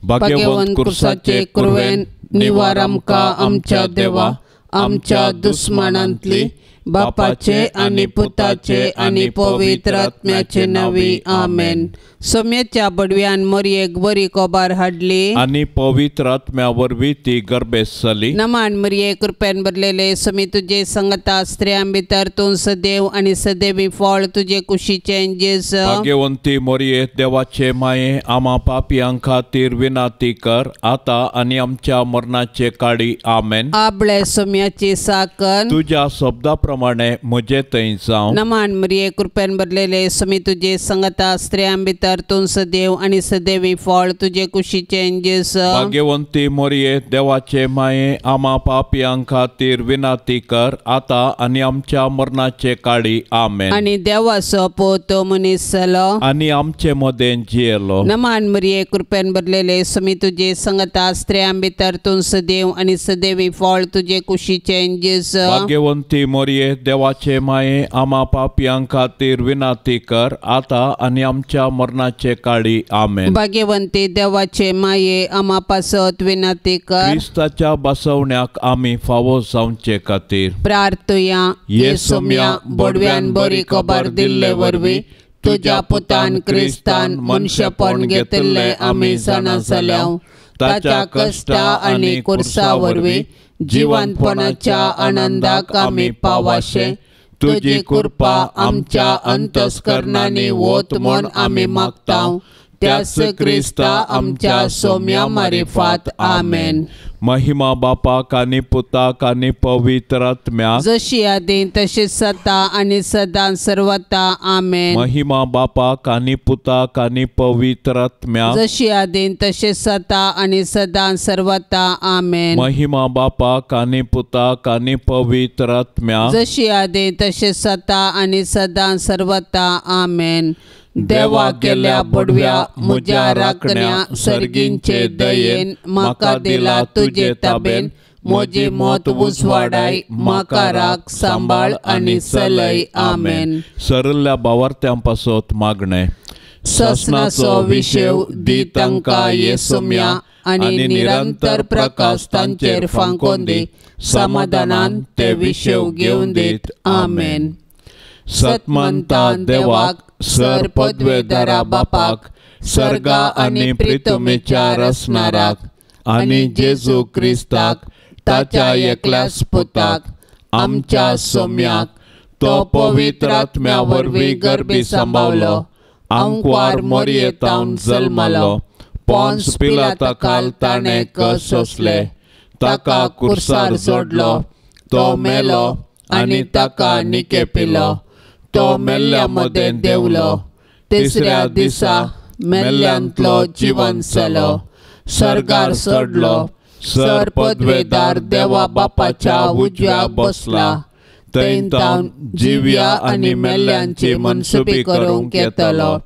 भाग्यवंत कुर्साचे कुरवेन निवार आमकां आमच्या देवा आमच्या दुस्मानांतली बापाचे आनी पुताचे आनी पवित्र आत्म्याचे नांवी आमेन. सोम्याच्या बडव्यान मरयेक बरी कोबार हाडली आनी पवित्र आत्म्या वरवीं ती गर्भेस्त जाली. नमान मरये कृपेन भरलेले सोमी तुजे संगता स्त्रियां भितर तूं सदैव आनी सदैवी फळ तुजे कुशीचें जेज. भाग्यवंती मरये देवाचे माये आमा पापयां खातीर विनाती कर आतां आनी आमच्या मरणाचे काळी आमेन. आबळे सोम्याची साकन तुज्या शब्दा प्रमाणे म्हजे थंय जावं. नमान मरये कृपेन भरलेले सोमी तुजे संगता स्त्रियां भितर तूं सदैव आनी सदैवी फळ तुजे कुशीचें जेज. भाग्यवंती मरये देवाचे माये आमा पापयां खातीर विनाती कर आतां आनी आमच्या मरणाचे काळी आमेन. आनी देवाचो पूत मनीस जालो आनी आमचे मदें जियेलो. नमान मरये कृपेन भरलेले सोमी तुजे संगता स्त्रियां भितर तूं सदैव आनी सदैवी फळ तुजे कुशीचें जेज. भाग्यवंती मरये देवाचे माये आमा पापयां खातीर विनाती कर आतां आनी आमच्या मरणाचे काळी आमेन. भाग्यवंती देवाचे माये आमा पासत विनाती कर. क्रिस्ताच्या बसवण्याक आमी फावो जावचे खातीर प्रार्थुया. ये सोम्या बडव्यान बरी खबर दिल्ले वरवीं तुज्या पुतान क्रिस्तान मनशेपण घेतिल्लें आमी जाणा जाल्या. ताच्या कश्टा आनी कुर्सा वरवीं जिवंतपणाच्या आनंदाक आमी पावाशे तुजी कृपा आमच्या अंतस्करणांनी वत म्हूण आमी मागता. त्याच क्रिस्ता आमच्या सोम्या मारिफात आमेन. महिमा बापाक आनी पुताक आनी पवित्र आत्म्याक जशी आदी तशी सता आनी सदां सर्वता आमेन. महिमा बापाक आनी पुताक आनी पवित्र आत्म्याक जशी आदी तशी सता आनी सदां सर्वता आमेन. महिमा बापाक आनी पुताक आनी पवित्र आत्म्याक जशी आदी तशी सता आनी सदां सर्वता आमेन. देवा केल्या बडव्या म्हज्या राखण्या सर्गींचे दयेन म्हाका दिला तुजे ताबेन म्हजी मत उजवाडाय म्हाका राख सांबाळ आनी चलय आमेन. सरल्या बावार्थ्यां पासत मागणें. ससनाचो विशेव दी तांकां येसोम्या आनी निरंतर प्रकाश तांचेर फांकोन दी समाधानान ते विशेव घेवन दीत आमेन. सतमंता देवाक सर पदवेदारा बापाक सर्गा आनी प्रितमेच्या रसनाराक आनी जेजू क्रिस्ताक ताच्या एकल्याच पुताक आमच्या सोम्याक तो पवित्र आत्म्या वरवीं गर्भी सांबावलो आंकवार मोरयेतावन जल्मलो पोन्स पिलाता खाल ताणें कस सोंसले ताका कुर्सार जोडलो तो मेलो आनी ताका निकेपिलो तो मेल्ल्या मदें देंवलो तिसऱ्या दिसा मेल्ल्यांतलो जिवन जालो सर्गार चडलो सर पदवेदार देवा बापाच्या उजव्या बसला थंय तावन जिव्या आनी मेल्ल्यांची मनसुबी करूंक येतलो.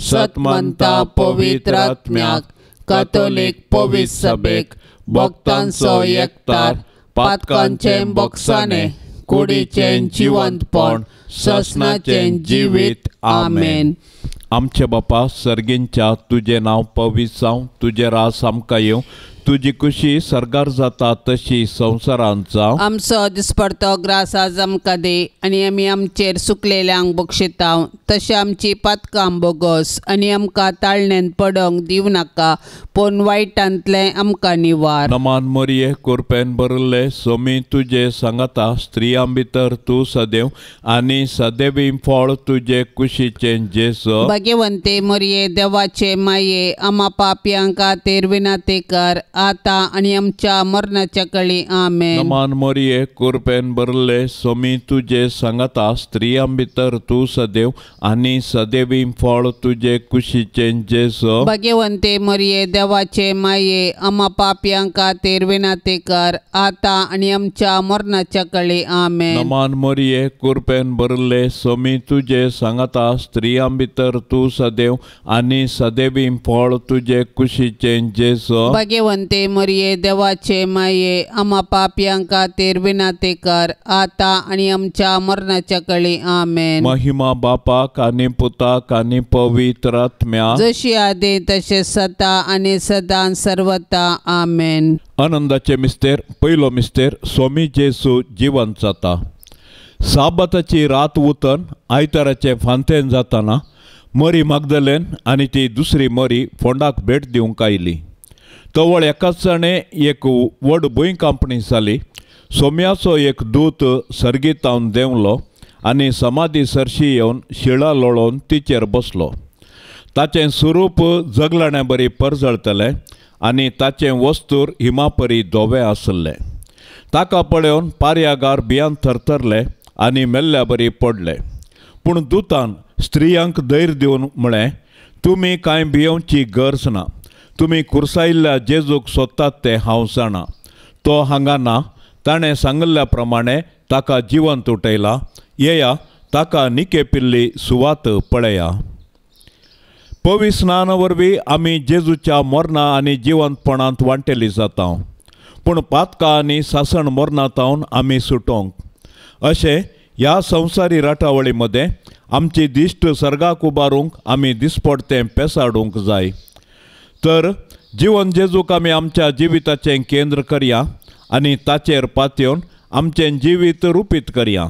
सतमंता पवित्र आत्म्याक कातोलीक पवित्र सभेक भक्तांचो एकतार पातकांचें बोगसाणें कुडीचें जिवंतपण ससनाचें जिवीत आमेन. आमचे बापा सर्गींच्या तुजें नांव पवित्र जावं तुजें रास आमकां येवं तुजी खुशी सर्गार जाता तशी संवसारांत जावं. आमचो दिसपडतो ग्रास आज आमकां दी आनी आमी आमचेर सुकलेल्यांक बक्षिताव तशें आमची पातकां बोगस आनी आमकां ताळणेन पडोंक दिवं नाका पूण वायटांतलें आमकां निवार. नमान मरये कुरपेन भरिल्ले सोमी तुजे सांगाता स्त्रियां भितर तूं सदैव आनी सदैवी फळ तुजे कुशीचें जेजू. भाग्यवंते मरये देवाचे माये आमा पापयां खातीर विनाती कर आता आनी आमच्या मरणाच्या कळी आमेन. नमान मरये कुरपेन भरिल्ले सोमी तुजे सांगाता स्त्रियां भितर तूं सदैव आनी सदैवी फळ तुजे कुशीचें जेजू. भाग्यवंते मरये देवाचे माये आमा पापयां खातीर विनाती कर आता आनी आमच्या मरणाच्या कळी आमेन. नमान मरये कुरपेन भरिल्ले सोमी तुजे सांगाता स्त्रियां भितर तूं सदैव आनी सदैवी फळ तुजे कुशीचें जेजू. भाग्यवंते भाग्यवंते मरिये देवाचे माये आमा पापयां खातीर विनंती कर आतां आनी आमच्या मरणाच्या कळी. आमेन. महिमा बापाक आनी पुताक आनी पवित्र आत्म्याक, जशी आदी तशें सदा आनी सदां सर्वता. आमेन. आनंदाचे मिस्तेर. पयलो मिस्तेर स्वामी जेसू जिवंत जाता. साबाताची रात उतन आयताराचें फांतेन जाताना मरी मागदलेन आनी ती दुसरी मरी फोंडाक भेट दिवंक आयली. तवळ एकाच जाणें एक व्हड भूंयकांपणी जाली. सोम्याचो एक दूत सर्गीतावन देंवलो आनी समाधी सरशी येवन शिळा लोळोवन तिचेर बसलो. ताचें स्वरूप जगलाण्या बरी परजळतलें आनी ताचें वस्तूर हिमापरी धवें आसलें. ताका पळोवन पारयागार भियान थरथरले आनी मेल्ल्या बरी पडले. पूण दुतान स्त्रियांक धैर्य दिवन म्हळें, तुमी कांय भियोवची गरज ना. तुमी कुर्सायिल्ल्या जेजूक सोदतात तें हांव जाणा. तो हांगा ना. ताणें सांगिल्ल्या प्रमाणें ताका जिवंत उठयला. येया, ताका निकेपिल्ली सुवात पळया. पवित्र स्नाना वरवीं आमी जेजूच्या मरणा आनी जिवंतपणांत वांटेली जाता. पूण पातकां आनी सासण मरणा तावन आमी सुटोंक अशें ह्या संवसारी राटावळी मदें आमची दिश्ट सर्गाक उबारूंक आमी दिसपडतें पेसाडूंक जाय. तर जिवन जेजूक आमी आमच्या जिविताचें केंद्र करया आनी ताचेर पातयेवन आमचें जिवीत रुपीत करया.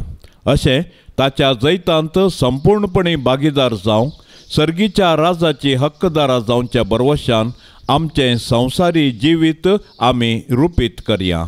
अशें ताच्या जैतांत संपूर्णपणी भागीदार जावंक सर्गीच्या राजाची हक्कदारा जावच्या बरवशान आमचें संवसारी जिवीत आमी रुपीत करया.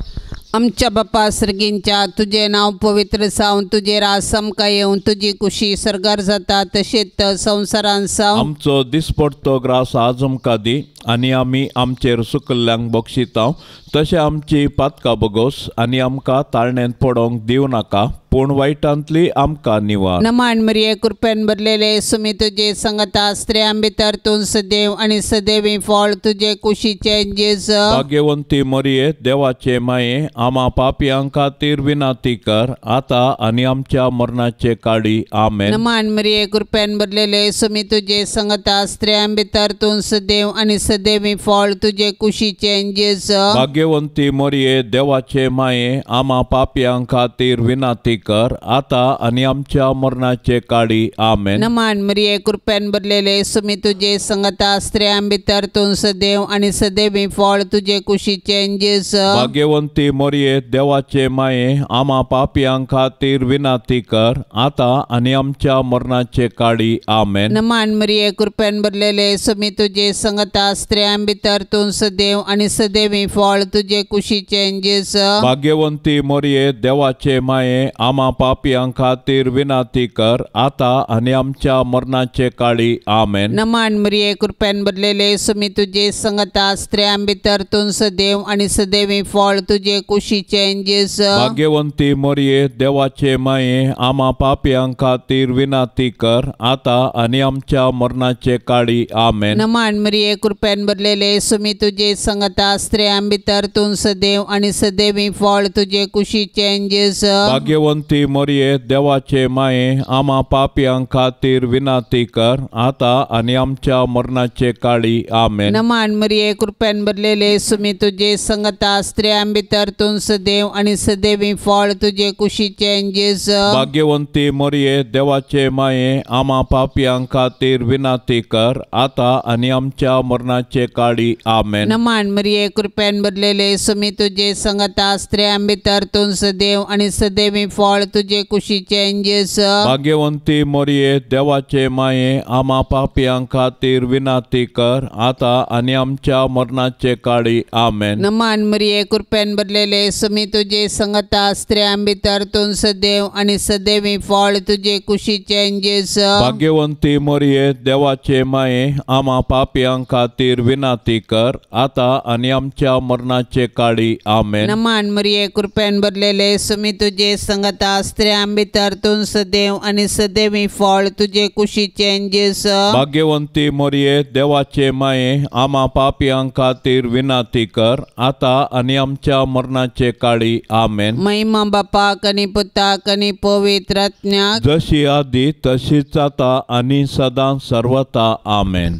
आमच्या बापा सर्गींच्या तुजें नांव पवित्र जावं, तुजें राज आमकां येवं, तुजी कुशी सर्गार जाता तशेंच संवसारांत जावं. आमचो दिसपडतो ग्रास आज आमकां दी आनी आमी आमचेर सुकल्ल्यांक बक्षिता तशें आमची पातकां बगोस आनी आमकां ताळण्यांत पडोवंक दिवं नाका, पूण वायटांतली आमकां निवार. नमान मरिये कृपेन भरलेले सुमी तुजे संगता, स्त्रियां भितर तूं सदैव आनी सदैवी फळ तुजे कुशीचें जेज. भाग्यवंती मरिये देवाचे माये आमा पापयां खातीर विनंती कर आतां आनी आमच्या मरणाचे काळी. आमेन. नमान मरिये कृपेन भरलेले सुमी तुजे संगता, स्त्रियां भितर तूं सदैव आनी सदैवी फळ तुजे कुशीचें जेज. भाग्यवंती मरिये देवाचे माये आमा पापयां खातीर विनंती कर आतां आनी आमच्या मरणाचे काळी. आमेन. नमान मरिये कृपेन भरलेले सुमी तुजे संगता, स्त्रियां भितर तूं सदैव आनी सदैवी फळ तुजे कुशीचें जेज. भाग्यवंती मरिये देवाचे माये आमा पापयां खातीर विनंती कर आतां आनी आमच्या मरणाचे काळी. आमेन. नमान मरिये कृपेन भरलेले सुमी तुजे संगता, स्त्रियां भितर तूं सदैव आनी सदैवी फळ तुजे कुशीचें जेज. भाग्यवंती मरिये देवाचे माये आमा पापयां खातीर विनंती कर आतां आनी आमच्या मरणाचे काळी. आमेन. नमान मरिये कृपेन भरलेले सुमी तुजे संगता, स्त्रियां भितर तूं सदैव आनी सदैवी फळ तुजे कुशीचें जेज. भाग्यवंती मरिये देवाचे माये आमा पापयां खातीर विनंती कर आतां आनी आमच्या मरणाचे काळी. आमेन. नमान मरिये कृपेन भरलेले सुमी तुजे संगता, स्त्रियां भितर तूं सदैव आनी सदैवी फळ तुजे कुशीचें जेज. भाग्यवंती मरिये देवाचे माये आमा पापयां खातीर विनंती कर आतां आनी आमच्या मरणाचे काळी. आमेन. नमान मरिये कृपेन भरलेले सुमी तुजे संगता, स्त्रियां भितर तूं सदैव आनी सदैवी फळ तुजे कुशीचें जेज. भाग्यवंती मरिये देवाचे माये आमा पापयां खातीर विनंती कर आतां आनी आमच्या मरणाचे काळी. आमेन. नमान मरिये कृपेन भरलेले सुमी तुजे संगता, स्त्रियां भितर तूं सदैव आनी सदैवी फळ तुजे कुशीचें जेज. भाग्यवंती मरिये देवाचे माये आमा पापयां खातीर विनंती कर आतां आनी आमच्या मरणाचे काळी. आमेन. नमान मरिये कृपेन भरलेले सुमी तुजे संगता, स्त्रियां भितर तूं सदैव आनी सदैवी फळ तुजे कुशीचें जेज. भाग्यवंती मरिये देवाचे माये आमा पापयां खातीर विनंती कर आतां आनी आमच्या मरणाचे काळी. आमेन. नमान मरिये कृपेन भरलेले सुमी तुजे संगता, स्त्रियां भितर तूं सदैव आनी सदैवी फळ तुजे कुशीचें जेज. भाग्यवंती मरिये देवाचे माये आमा पापयां खातीर विनंती कर आतां आनी आमच्या मरणाचे काळी. आमेन. महिमा बापाक आनी पुताक आनी पवित्र आत्म्याक, जशी आदी तशीच आतां आनी सदां सर्वता. आमेन.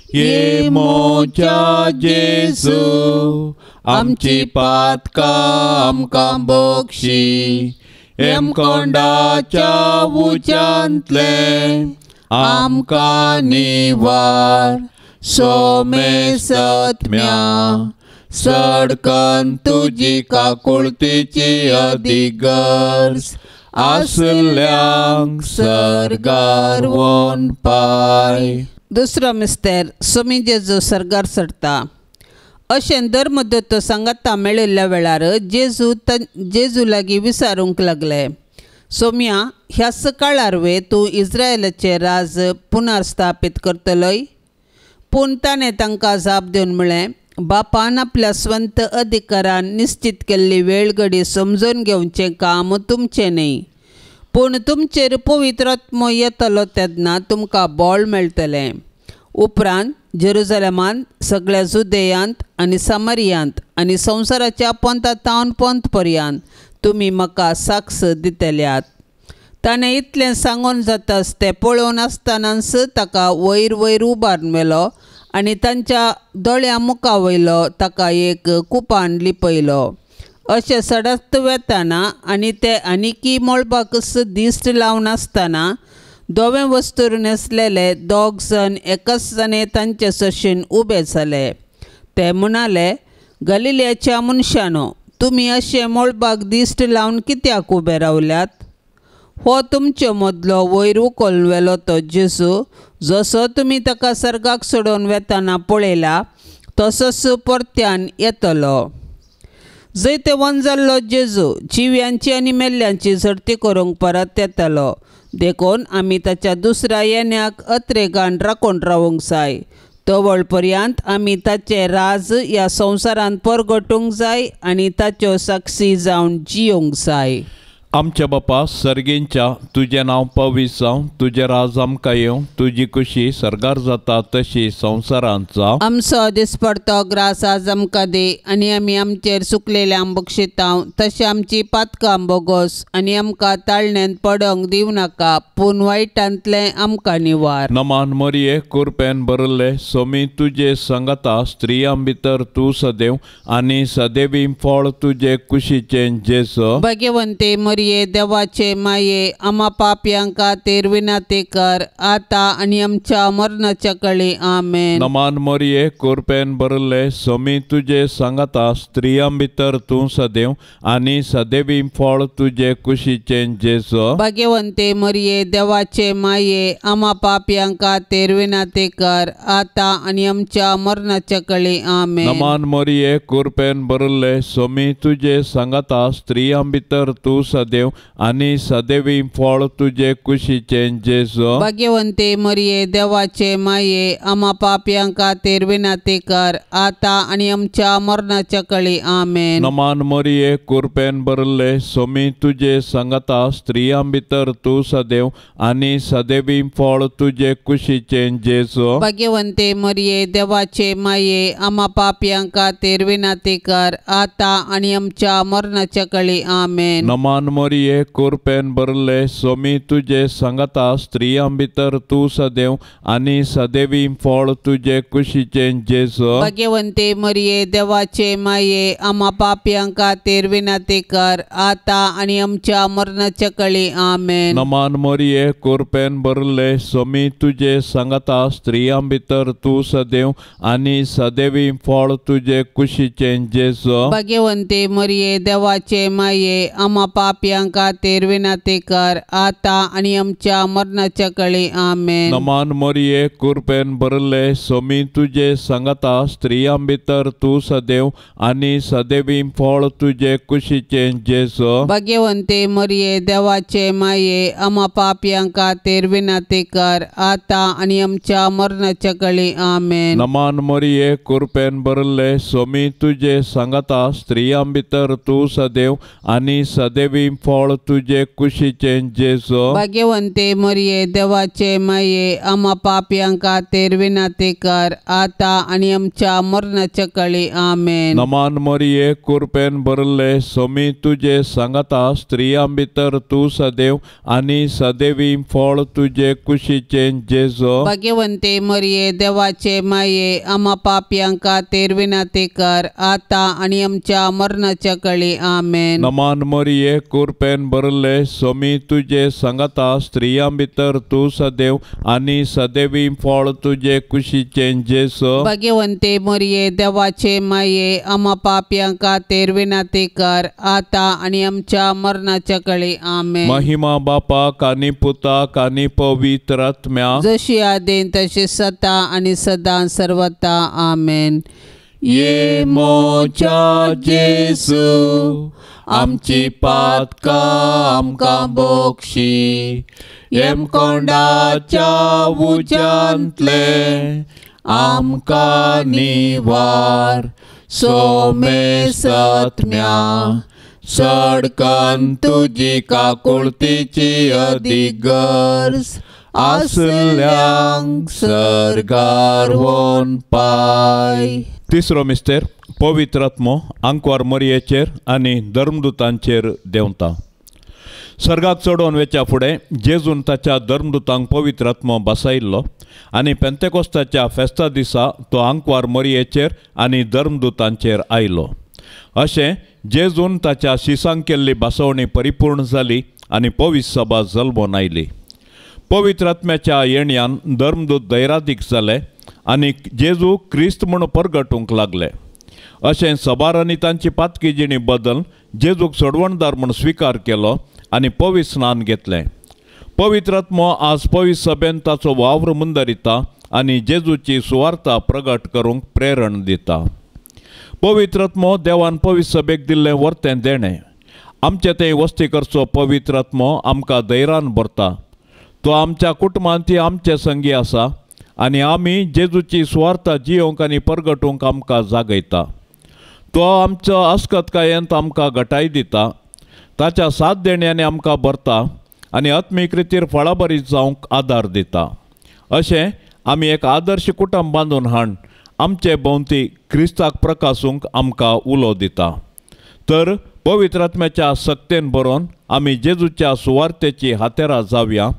ये मोच्या जेजू आमची पातकां आमकां बक्षी हेमकोंडाच्या उच्यांतलें आमकां निवार सोमेसत्म्या सडकन तुजी काकुळतीची अधिगर्ज आसल्यांक सर्गार वोन पाय. दुसरो मिस्तेर सोमी जेजू सर्गार चडटा. अशें धर्मदत्त सांगाता मेळिल्ल्या वेळार जेजू जेजू लागीं विचारूंक लागले, सोम्या ह्याच काळार वे तूं इस्रायलाचें राज पुनर्स्थापीत करतलोय? पूण ताणें तांकां जाप दिवन म्हळें, बापान आपल्या स्वंत अधिकारान निश्चित केल्ली वेळ घडी समजून घेवचें काम तुमचें न्हय, पूण तुमचेर पवित्र आत्मो येतलो तेन्ना तुमकां बळ मेळटलें. उपरांत जेरुजलेमांत, सगळ्या जुदेयांत आनी सामरियांत आनी संवसाराच्या पोंता तावन पोंत पर्यंत तुमी म्हाका साक्ष दितल्यात. ताणें इतलें सांगून जाताच तें पळोवन आसतनाच ताका वयर वयर उबारून व्हेलो आनी तांच्या दोळ्यां मुखा वयलो ताका एक कुपान लिपयलो. अशें सडत वेताना आनी ते आनिकी मळबाकच दिश्ट लावन आसतना धवें वस्तूर न्हेसलेले दोग जण एकाच जाणे तांचे सरशीन उबे जाले. ते म्हणाले, गलिलियाच्या मनशानो, तुमी अशें मळबाक दिश्ट लावन कित्याक उबे रावल्यात? हो तुमचे मदलो वयर उखलून व्हेलो तो जेजू, जसो तुमी ताका सर्गाक सोडून वेताना पळयला तसोच परत्यान येतलो. जैतवंत जाल्लो जेजू जिव्यांची आनी मेल्ल्यांची झडती करूंक परत येतलो, देखून आमी ताच्या दुसऱ्या येण्याक अत्रेगान राखून रावूंक जाय. तवळ पर्यंत आमी ताचें राज ह्या संवसारांत परगटूंक जाय आनी ताच्यो साक्षी जावन जियोंक जाय. आमच्या बापा सर्गींच्या, तुजें नांव पवित्र जावं, तुजें राज आमकां येवं, तुजी खुशी सर्गार जाता तशी संवसारांत जावं. आमचो दिसपडतो ग्रास आज आमकां दी आनी आमी आमचेर सुकलेल्यांक बक्षितांव तशें आमची पातकां बोगोस आनी आमकां ताळण्यांत पडोंक दिवं नाका, पूण वायटांतलें आमकां निवार. नमान मरिये, कुरपेन भरिल्ले, सोमी तुजे संगता, स्त्रियां भितर तूं सदैव आनी सदैवी फळ तुजे कुशीचें जेजू. भगवंते मरिये, देवाचे माये, आमा पापयांक खातीर विनंती कर आता आनी आमच्या मरणाच्या कळी. आमेन. नमान मरिये, कुरपेन भरिल्ले, सोमी तुजे सांगाता, स्त्रियां भितर तूं सदैव आनी सदैवी फळ तुजे कुशीचें जेजू. भगवंते मरिये, देवाचे माये, आमा पापयांक खातीर विनंती कर आता आनी आमच्या मरणाच्या कळी. आमेन. नमान मरिये, कुरपेन भरिल्ले, सोमी तुजे सांगाता, स्त्रियां भितर तूं सदैव आनी सदैवी फळ तुजे कुशीचें जेजू. भगवंते मरिये, देवाचे माये, आमा पापयांक खातीर विनंती कर आता आनी आमच्या मरणाच्या कळी. आमेन. नमान मरिये, कुरपेन भरिल्ले, सोमी तुजे सांगाता, स्त्रियां भितर तूं सदैव आनी सदैवी फळ तुजे कुशीचें जेजू. भगवंते मरिये, देवाचे माये, आमा पापयांक खातीर विनंती कर आता आनी आमच्या मरणाच्या कळी. आमेन. नमान मरिये, कुरपेन भरिल्ले, सोमी तुजे सांगाता, स्त्रियां भितर तूं सदैव आनी सदैवी फळ तुजे कुशीचें जेजू. भगवंते मरिये, देवाचे माये, आमा पापयांक खातीर विनंती कर आता आनी आमच्या मरणाच्या कळी. आमेन. नमान मरिये, कुरपेन भरिल्ले, सोमी तुजे सांगाता, स्त्रियां भितर तूं सदैव आनी सदैवी फळ तुजे कुशीचें जेजू. भगवंते मरिये, देवाचे माये, आमा पापयांक खातीर विनंती कर आता आनी आमच्या मरणाच्या कळी. आमेन. नमान मरिये, कुरपेन भरिल्ले, सोमी तुजे सांगाता, स्त्रियां भितर तूं सदैव आनी सदैवी फळ तुजे कुशीचें जेजू. भगवंते मरिये, देवाचे माये, आमा पापयांक खातीर विनंती कर आता आनी आमच्या मरणाच्या कळी. आमेन. नमान मरिये, कुरपेन भरिल्ले, सोमी तुजे सांगाता, स्त्रियां भितर तूं सदैव आनी सदैवी फळ तुजे कुशीचें जेजू। भाग्यवंते मरिये देवाचे माये आमा पापयां खातीर विनंती कर आता आनी आमच्या मरणाच्या काळी आमेन। नमान मरिये कृपेन भरले स्वामी तुजे सांगाता स्त्रियां भितर तूं सदैव आनी सदैवी फळ तुजे कुशीचें जेजू। भाग्यवंते मरिये देवाचे माये आमा पापयां खातीर विनंती कर आता आनी आमच्या मरणाच्या काळी आमेन। नमान मरिये कृपेन भरले स्वामी तुजे सांगाता स्त्रियां भितर तूं सदैव आनी सदैवी फळ तुजे कुशीचें जेजू। भाग्यवंते मरिये देवाचे माये आमा पापयां खातीर विनंती कर आता आनी आमच्या मरणाच्या काळी आमेन। महिमा बापाक आनी पुताक आनी पवित्र आत्म्याक, जशी आदीन तशी सदा आनी सदां सर्वता आमेन। ये मोच्या जेजू आमची पातकां आमकां बक्षी, येमकोंडाच्या उज्यांतले आमकां निवार, सोमेसत्म्या सडकन तुजी काकुळतीची अदीक गरज आसल्यांक सर्गार वोन पाय। तिसरो मिस्तेर पवित्र आत्मो आंकवार मरियेचेर आनी धर्मदूतांचेर देंवता। सर्गाक चडोवन वेच्या फुडें जेजून ताच्या धर्मदूतांक पवित्र आत्मो बसायिल्लो आनी पेंतेकोस्ताच्या फेस्ता दिसा तो आंकवार मरियेचेर आनी धर्मदूतांचेर आयलो। अशें जेजून ताच्या शिसांक केल्ली बसवणी परिपूर्ण जाली आनी पवित्र सभा जल्मोन आयली। पवित्र आत्म्याच्या येण्यान धर्मदूत धैरादीक जाले आनी जेजू क्रिस्त म्हूण परगटूंक लागले। अशें सबारांनी तांची पातकी जिणी बदल जेजूक सोडवणदार म्हूण स्विकार केलो आनी पवित्र स्नान घेतलें। पवित्र आत्मो आज पवित्र सभेन ताचो वावर मुंदरिता आनी जेजूची सुवार्ता प्रगट करूंक प्रेरण दिता। पवित्र आत्मो देवान पवित्र सभेक दिल्लें वर्तें देणें। आमचे ते वस्ती करचो पवित्र आत्मो आमकां धैर्यान भरता। तो आमच्या कुटुंबांत ती आमचे संगी आसा आनी आमी जेजूची सुवार्ता जियोंक आनी परगटूंक आमकां जागयता। तो आमचो अस्कतकायेंत आमकां घटाय दिता, ताच्या साथ देण्यांनी आमकां भरता आनी आत्मीक रितीर फळाबरीत जावंक आदार दिता। अशें आमी एक आदर्श कुटुंब बांदून हाण आमचे भोंवती क्रिस्ताक प्रकासूंक आमकां उलो दिता। तर पवित्र आत्म्याच्या सक्तेन बरोवन आमी जेजूच्या सुवार्तेची हातेरां जावया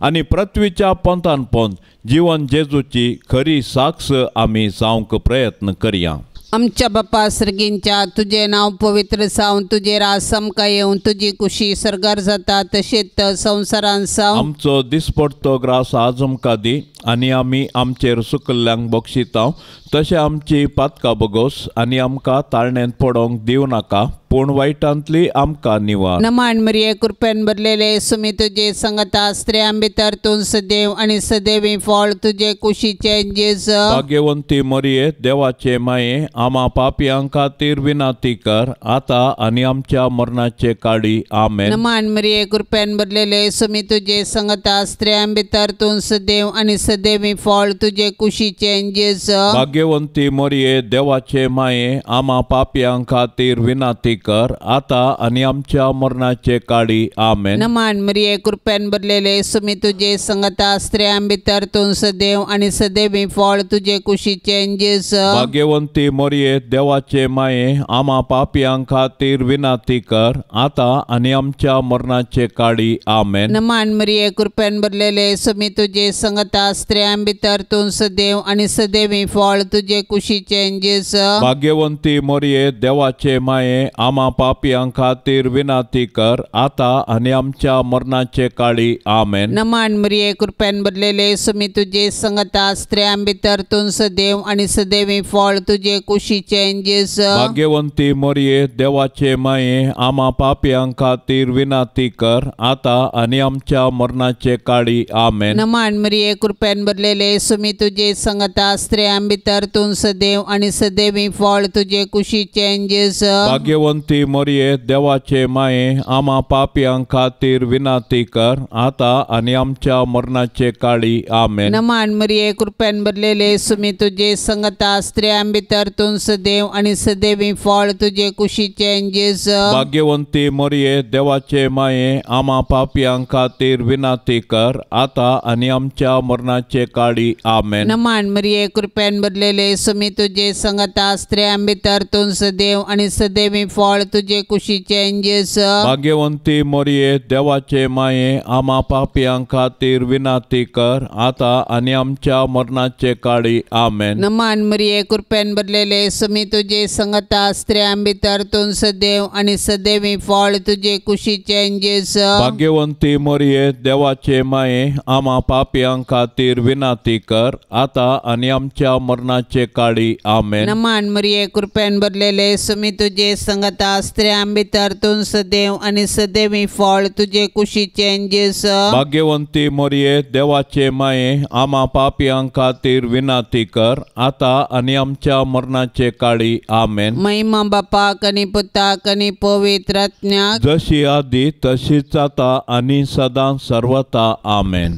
आनी पृथ्वीच्या पोंतान पोंत जिवन जेजूची खरी साक्ष आमी जावंक प्रयत्न करया। आमच्या बापा सर्गींच्या तुझे नाव पवित्र जावं, तुझे राज आमकां येवं, तुजी कुशी सर्गार जाता तशेंच संवसारांत जावं। आमचो दिसपडतो ग्रास आज आमकां दी आनी आमी आमचेर सुकल्ल्यांक बक्षितांव तशें आमची पातकां बगोस आनी आमकां ताळण्यांत पडोवंक दिवं नाका, पूण वायटांतली आमकां निवार। नमान मरिये कृपेन भरलेले सुमी तुजे संगता, स्त्रियां भितर तूं सदैव आनी सदैवी फळ तुजे कुशीचें जेजू। भाग्यवंती मरिये देवाचे माये आमा पापयां खातीर विनंती कर आता आनी आमच्या मरणाचे काळी आमेन। नमान मरिये कृपेन भरलेले सुमी तुजे संगता, स्त्रियां भितर तूं सदैव आनी सदैवी फळ तुजे कुशीचें जेजू। भाग्यवंती मरिये देवाचे माये आमा पापयां खातीर विनंती कर आता आनी आमच्या मरणाचे काळी आमेन। नमान मरिये कृपेन भरलेले सुमी तुजे संगता, स्त्रियां भितर तूं सदैव आनी सदैवी फळ तुजे कुशीचें जेजू। भाग्यवंती मरिये देवाचे माये आमा पापयां खातीर विनंती कर आता आनी आमच्या मरणाचे काळी आमेन। नमान मरिये कृपेन भरलेले सुमी तुजे संगता, स्त्रियां भितर तूं सदैव आनी सदैवी फळ तुजे कुशीचें जेजू। भाग्यवंती मरिये देवाचे माये आमा पापयां खातीर विनंती कर आता आनी आमच्या मरणाचे काळी आमेन। नमान मरिये कृपेन भरलेले सुमी तुजे संगता, स्त्रियां भितर तूं सदैव आनी सदैवी फळ तुजे कुशीचें जेजू। भाग्यवंती मरिये देवाचे माये आमा पापयां खातीर विनंती कर आता आनी आमच्या मरणाचे काळी आमेन। नमान मरिये कृपेन भरलेले सुमी तुजे संगता, स्त्रियां भितर तूं सदैव आनी सदैवी फळ तुजे कुशीचें जेजू। भाग्यवंती भाग्यवंती मरिये देवाचे माये आमा पापयां खातीर विनंती कर आतां आनी आमच्या मरणाचे काळी आमेन। नमान मरिये कृपेन भरलेले सुमी तुजे संगता स्त्रियां भितर तूं सदैव आनी सदैवी फळ तुजे कुशीचें जेजू। भाग्यवंती मरिये देवाचे माये आमा पापयां खातीर विनंती कर आतां आनी आमच्या मरणाचे काळी आमेन। नमान मरिये कृपेन भरलेले सुमी तुजे संगता स्त्रियां भितर तूं सदैव आनी सदैवी फळ तुजे कुशीचें जेजू। भाग्यवंती मरिये देवाचे माये आमा पापयां खातीर विनंती कर आतां आनी आमच्या मरणाचे काळी आमेन। नमान मरिये कृपेन भरलेले सुमी तुजे संगता स्त्रियां भितर तूं सदैव आनी सदैवी फळ तुजे कुशीचें जेजू। भाग्यवंती मरिये देवाचे माये आमा पापयां खातीर विनंती कर आतां आनी आमच्या मरणाचे काळी आमेन। नमान मरिये कृपेन भरलेले सुमी तुजे संगता स्त्रियां भितर तूं सदैव आनी सदैवी फळ तुजे कुशीचें जेजू। भाग्यवंती मरिये देवाचे माये आमा पापयां खातीर विनंती कर आतां आनी आमच्या मरणाचे काळी आमेन। महिमा बापाक आनी पुताक आनी पवित्र आत्म्याक, जशी आदी तशीच आतां आनी सदां सर्वता आमेन।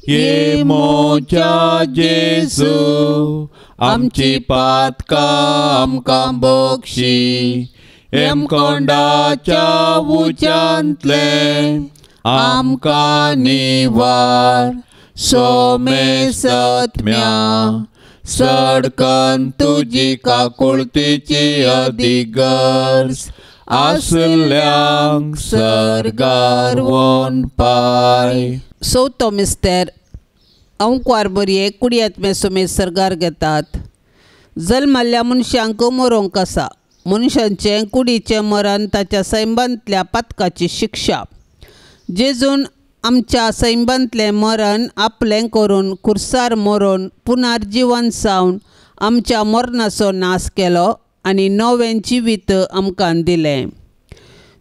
ये मोच्या जेजू आमची पातकां आमकां बक्षी हेमकोंडाच्या उच्यांतलें आमकां निवार सोमेसत्म्या सडकन तुजी काकुळतीची अधिगर्ज आसल्यांक सर्गार वोन पाय। चवथो मिस्तेर अंकवार बरये कुडयात्मे सुमेर सर्गार घेतात। जल्मल्ल्या मनशांक मरोंक आसा। मनशांचें कुडीचें मरण ताच्या सैमांतल्या पातकाची शिक्षा। जेजून आमच्या सैमांतलें मरण आपलें करून कुर्सार मरोन पुनर्जिवन जावन आमच्या मरणाचो नाश केलो आनी नवें जिवीत आमकां दिलें।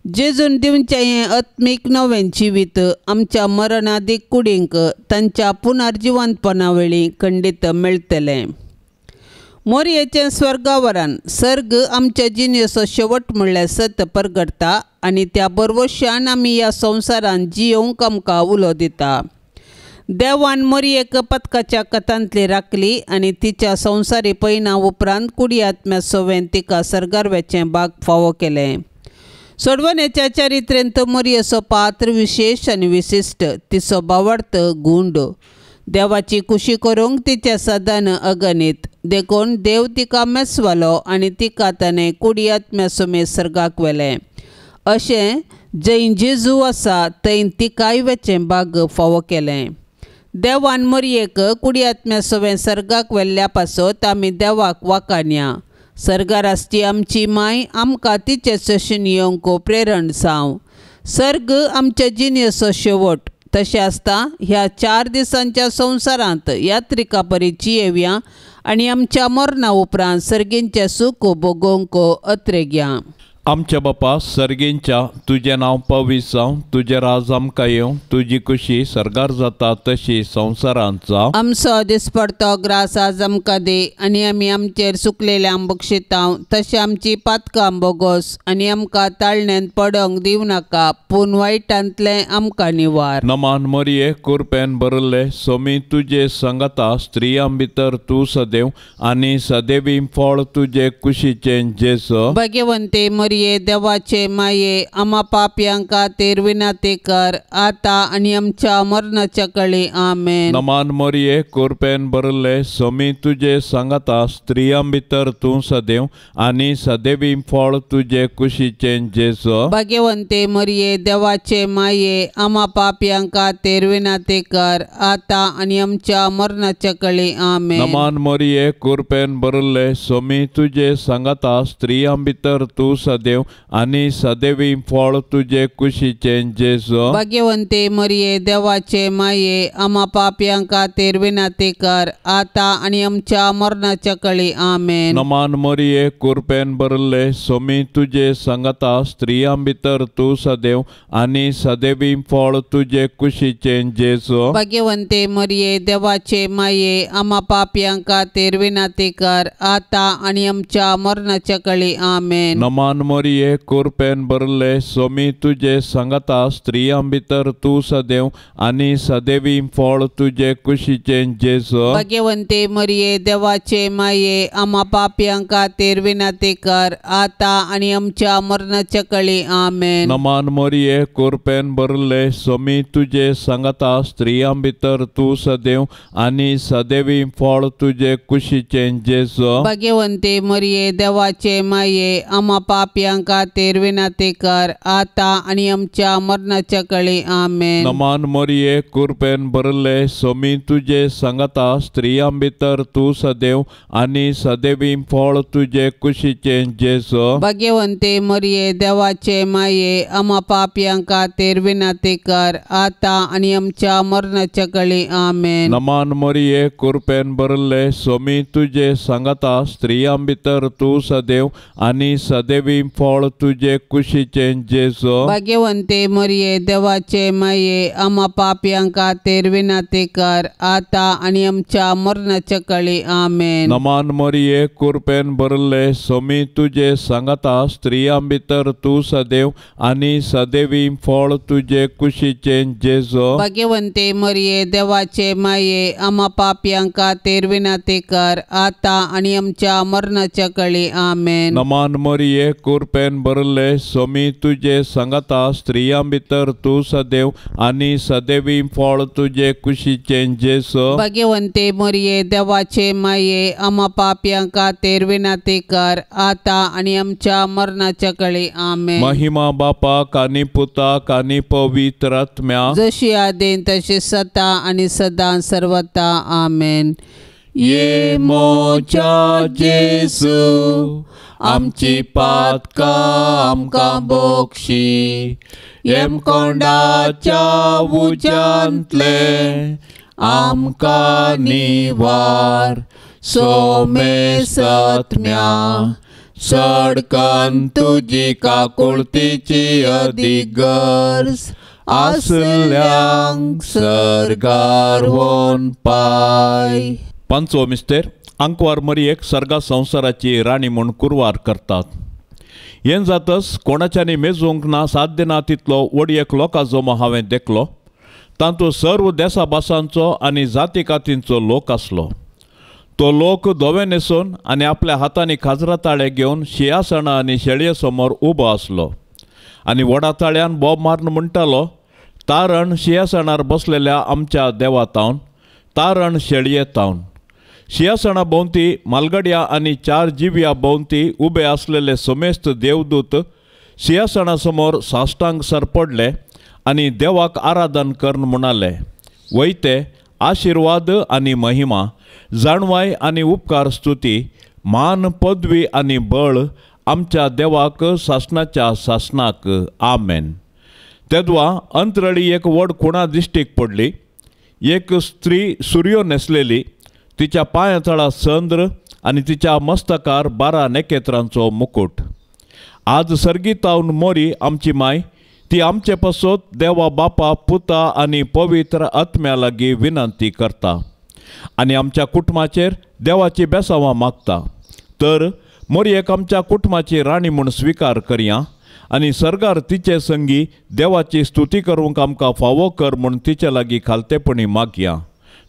जेजून दिवचें हें आत्मीक नवें जिवीत आमच्या मरणादीक कुडींक तांच्या पुनर्जिवंतपणा वेळी खंडीत मेळटलें। मोरयेचें स्वर्गावरान सर्ग आमच्या जिणेचो शेवट म्हणल्यार सत परगटता आनी त्या बरवशान आमी ह्या संवसारान जियोवंक आमकां उलो दिता। देवान मोरयेक पथकाच्या कथांतली राखली आनी तिच्या संवसारी पयना उपरांत कुडी आत्म्या सोवेन तिका सर्गार वचें बाग फावो केलें। सोडवणेच्या चरित्रेंत मोरयेचो पात्र विशेश आनी विशिश्ट, तिचो भावार्थ गुंड, देवाची खुशी करूंक तिचें सदान अगणीत, देखून देव तिका मेसवालो आनी तिका ताणें कुडी आत्म्या समेत सर्गाक व्हेलें। अशें जंय जेजू आसा थंय तिकाय वचें बाग फावो केलें। देवान मोरयेक कुडी आत्म्या सवें सर्गाक व्हेल्ल्या पासत आमी देवाक वाखाणया। सर्गार आसची आमची माय आमकां तिचे सशीन येवंक प्रेरण जावं। सर्ग आमच्या जिणेचो शेवट तशें आसता ह्या 4 दिसांच्या संवसारांत यात्रिका परी जियेवया आनी आमच्या मरणा उपरांत सर्गींचें सूख भोगोवंक अत्रेगया। आमच्या बापा सर्गींच्या तुजें नांव पवित्र जावं, तुजें राज आमकां येवं, तुजी खुशी सर्गार जाता तशी संवसारांत जावं। आमचो दिसपडतो ग्रास आज आमकां दी आनी आमी आमचेर सुकलेल्यांक बक्षितांव तशें आमची पातकां बोगोस आनी आमकां ताळण्यांत पडोंक दिवं नाका पूण वायटांतलें आमकां निवार। नमान मरिये कुरपेन भरिल्ले सोमी तुजे संगता स्त्रियां भितर तूं सदैव आनी सदैवी फळ तुजे कुशीचें जेजू। भाग्यवंते मरिये देवाचे माये आमा पापयां खातीर विनंती कर आतां आनी आमच्या मरणाच्या कळी आमेन। नमान मरिये कुरपेन भरिल्ले सोमी तुजे संगता स्त्रियां भितर तूं सदैव आनी सदैवी फळ तुजे कुशीचें जेजू। भाग्यवंते मरिये देवाचे माये आमा पापयां खातीर विनंती कर आतां आनी आमच्या मरणाच्या कळी आमेन। नमान मरिये कुरपेन भरिल्ले सोमी तुजे संगता स्त्रियां भितर तूं सदैव आनी सदैवी फळ तुजे कुशीचें जेजू। भाग्यवंते मरिये देवाचे माये आमा पापयां खातीर विनंती कर आतां आनी आमच्या मरणाच्या कळी आमेन। नमान मरिये कुरपेन भरिल्ले सोमी तुजे संगता स्त्रियां भितर तूं सदैव आनी सदैवी फळ तुजे कुशीचें जेजू। भाग्यवंते मरिये देवाचे माये आमा पापयां खातीर विनंती कर आतां आनी आमच्या मरणाच्या कळी आमेन। नमान मरिये कुरपेन भरले सोमी तुजे सांगाता स्त्रियां भितर तूं सदैव आनी सदैवी फळ तुजे कुशीचें जेजू। भाग्यवंते मरिये देवाचे माये आमा पापयां खातीर विनंती कर आता आनी आमच्या मरणाच्या कळी आमेन। नमान मरिये कुरपेन भरले सोमी तुजे सांगाता स्त्रियां भितर तूं सदैव आनी सदैवी फळ तुजे कुशीचें जेजू। भाग्यवंते मरिये देवाचे माये आमा पापयां खातीर विनंती कर आता आनी आमच्या मरणाच्या कळी आमेन। नमान मरिये कुरपेन भरले सोमी तुजे सांगाता स्त्रियां भितर तूं सदैव आनी सदैवी फळ तुजे कुशीचें जेजू। भाग्यवंते मरिये देवाचे माये आमा पापयां खातीर विनंती कर आता आनी आमच्या मरणाच्या कळी आमेन। नमान मरिये कुरपेन भरले सोमी तुजे सांगाता स्त्रियां भितर तूं सदैव आनी सदैवी फळ तुजे कुशीचें जेजू। भाग्यवंते मरिये देवाचे माये आमा पापयां खातीर विनंती कर आता आनी आमच्या मरणाच्या कळी आमेन। नमान मरिये कुरपेन भरले सोमी तुजे सांगाता स्त्रियां भितर तूं सदैव आनी सदैवी फळ तुजे कुशीचें जेजू। भाग्यवंते मरिये देवाचे माये आमा पापयां खातीर विनंती कर आता आनी आमच्या मरणाच्या कळी आमेन। नमान मरिये कुरपेन भरले सोमी तुजे सांगाता स्त्रियां भितर तूं सदैव आनी सदैवी फळ तुजे कुशीचें जेजू। भाग्यवंते मरिये देवाचे माये आमा पापयां खातीर विनंती कर आता आनी आमच्या मरणाच्या कळी आमेन। महिमा बापाक आनी पुताक आनी पवित्र आत्म्याक, जशी आदीन तशी सदा आनी सदां सर्वता आमेन। ये मोच्या जेजू आमची पातकां आमकां बोक्षी, येमकोंडाच्या उज्यांतले आमकां निवार, सोमेसत्म्या सडकन तुजी काकुळतीची अदीक गरज आसल्यांक सर्गार वोन पाय। पांचवो मिस्तेर आंकवार मरियेक सर्गा संवसाराची राणी म्हूण कुरवार करतात। हें जातच कोणाच्यानी मेजूंक ना साध्य ना तितलो व्हड एक लोकां जमो हांवें देखलो। तातूंत सर्व देसा भासांचो आनी जाती कातींचो लोक आसलो। तो लोक धवे न्हेसून आनी आपल्या हातांनी खाजरा ताळे घेवन शिंयासणां आनी शेळये समोर उबो आसलो आनी व्हडा ताळ्यान बोब मारून म्हणटालो, तारण शिंयासणार बसलेल्या आमच्या देवा तावन, तारण शेळये तावन। शिंयासणा भोंवती मालगड्या आनी चार जिव्या भोंवती उबे आसलेले समेस्त देवदूत शिंयासणा समोर साश्टांग सरपडले आनी देवाक आराधन करून म्हणाले, वयते आशिर्वाद आनी महिमा, जाणवाय आनी उपकार स्तुती, मान पदवी आनी बळ आमच्या देवाक सासणाच्या सासणाक आमेन। तेदवा अंतरळी एक व्हड खुणा दिश्टीक पडली। एक स्त्री सुर्यो न्हेसलेली, तिच्या पांया तळा चंद्र आनी तिच्या मस्तकार 12 नखेत्रांचो मुकुट। आज सर्गीतावन मोरी आमची माय ती आमचे पासत देवा बापा पुता आनी पवित्र आत्म्या लागीं विनंती करता आनी आमच्या कुटुंबाचेर देवाची बेसावां मागता। तर मोरयेक आमच्या कुटुंबाची राणी म्हूण स्विकार करया आनी सर्गार तिचे संगी देवाची स्तुती करूंक आमकां फावो कर म्हूण तिचे लागीं खालतेपणी मागया।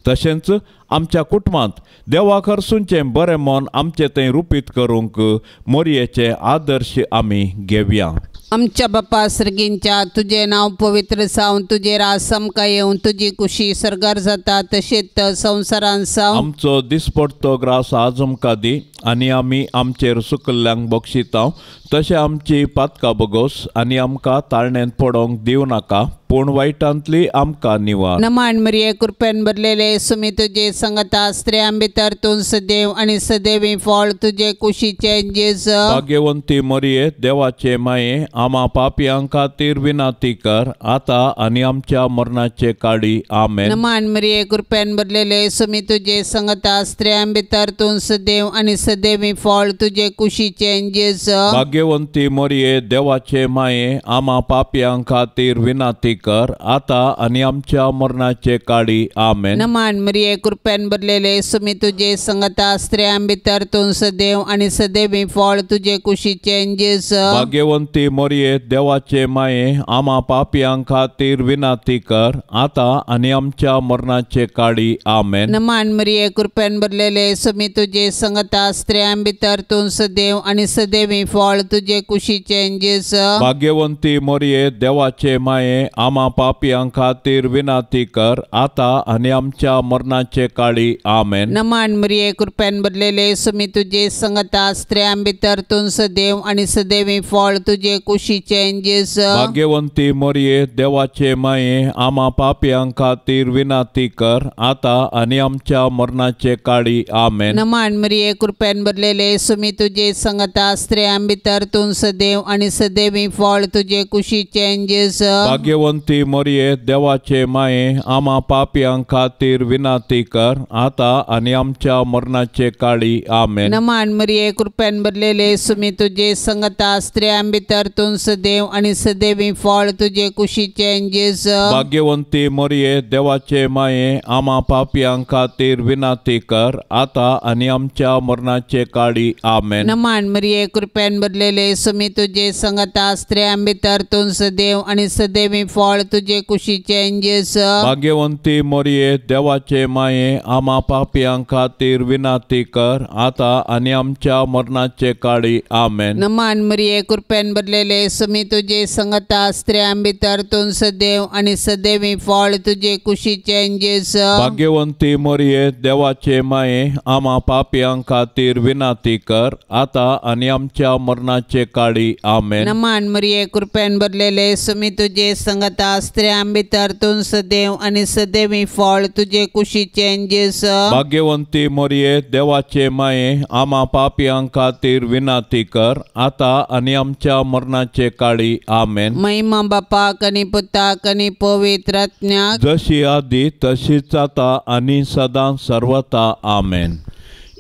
तशेंच आमच्या कुटुंबांत देवाक हरसूंचें बरें मन आमचें थंय रुपीत करूंक मोरयेचे आदर्श आमी घेवया। आमच्या बापा सर्गींच्या तुजें नांव पवित्र जावं, तुजें राज आमकां येवं, तुजी कुशी सर्गार जाता तशेंच संवसारांत जावं। आमचो दिसपडतो ग्रास आज आमकां दी आनी आमी आमचेर सुकल्ल्यांक बक्षितांव तशें आमची पातकां बगोस आनी आमकां ताळण्यांत पडोवंक दिवं नाका, पूण वायटांतली आमकां निवार। नमान मरिये कृपेन भरलेले सुमी तुजे संगता, स्त्रियां भितर तूं सदैव आनी सदैवी फळ तुजे कुशीचें जेजू। भाग्यवंती मरिये देवाचे माये आमा पापयां खातीर विनंती कर आता आनी आमच्या मरणाचे काळी आमेन। नमान मरिये कृपेन भरलेले सुमी तुजे संगता, स्त्रियां भितर तूं सदैव आनी सदैवी फळ तुजे कुशीचें जेजू। भाग्यवंती मरिये देवाचे माये आमा पापयां खातीर विनंती कर आता आनी आमच्या मरणाचे काळी आमेन। नमान मरिये कृपेन भरलेले सुमी तुजे संगता स्त्रियां भितर तूं सदैव आनी सदैवी फळ तुजे कुशीचें जेजू। भाग्यवंती मरिये देवाचे माये आमा पापयां खातीर विनंती कर आता आनी आमच्या मरणाचे काळी आमेन। नमान मरिये कृपेन भरलेले सुमी तुजे संगता स्त्रियां भितर तूं सदैव आनी सदैवी फळ तुजे कुशीचें जेजू। भाग्यवंती मरिये देवाचे माये आमा पापयां खातीर विनंती कर आता आनी आमच्या मरणाचे काळी आमेन। नमान मरिये कृपेन भरलेले सुमी तुजे संगता स्त्रियां भितर तूं सदैव आनी सदैवी फळ तुजे कुशीचें जेजू। भाग्यवंती मरिये देवाचे माये आमा पापयां खातीर विनंती कर आता आनी आमच्या मरणाचे काळी आमेन। नमान मरिये कृपेन भरलेले सुमी तुजे संगता स्त्रियां भितर तूं सदैव आनी सदैवी फळ तुजे कुशीचें जेजू। भाग्यवंती मरिये देवाचे माये आमा पापयां खातीर विनंती कर आता आनी आमच्या मरणाचे काळी आमेन। नमान मरिये कृपेन भरलेले सुमी तुजे संगता स्त्रियां भितर तूं सदैव आनी सदैवी फळ तुजे कुशीचें जेजू। भाग्यवंती मरिये देवाचे माये आमा पापयां खातीर विनंती कर आता आनी आमच्या मरणाचे काळी आमेन। नमान मरिये कृपेन भरलेले सुमी तुजे संगता स्त्रियां भितर तूं सदैव आनी सदैवी फळ तुजे कुशीचें जेजू। भाग्यवंती मरिये देवाचे माये आमा पापयां खातीर विनंती कर आता आनी आमच्या मरणाचे काळी आमेन। नमान मरिये कृपेन भरलेले सुमी तुजे संगता स्त्रियां भितर तूं सदैव आनी सदैवी फळ तुजे कुशीचें जेजू। भाग्यवंती मरिये देवाचे माये आमा पापयां खातीर विनंती कर आता आनी आमच्या मरणाचे काळी आमेन। नमान मरिये कृपेन भरलेले सुमी तुजे संगता स्त्रियां भितर तूं सदैव आनी सदैवी फळ तुजे कुशीचें जेजू। भाग्यवंती मरिये देवाचे माये आमा पापयां खातीर विनंती कर आता आनी आमच्या मरणाचे काळी आमेन। महिमा बापाक आनी पुताक आनी पवित्र आत्म्याक, जशी आदी तशीच आता आनी सदां सर्वता आमेन।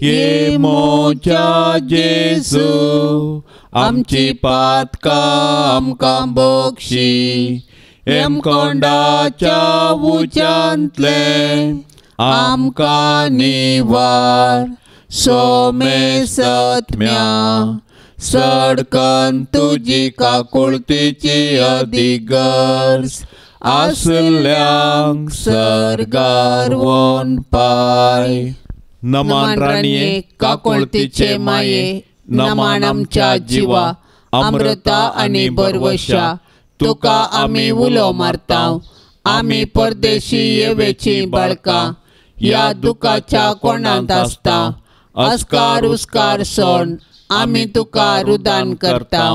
ये मोच्या जेजू आमची पातकां आमकां बक्षी, हेमकोंडाच्या उच्यांतलें आमकां निवार, सोमेसत्म्या सडकन तुजी काकुळतीची अधिगर्ज आसल्यांक सर्गार वोन पाय। नमान राणये काकुळतीचे माये, नमान आमच्या जिवा अमृता आनी बरवशा, तुका आमी उलो मारता। आमी परदेशी येवेची बाळकां ह्या दुखाच्या कोणांत आसता, अस्कार उस्कार सोड आमी तुका रुदान करता।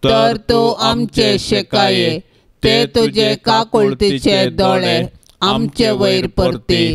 तर तूं आमचे शेकाये ते तुजे काकुळतीचे दोळे आमचे वयर परती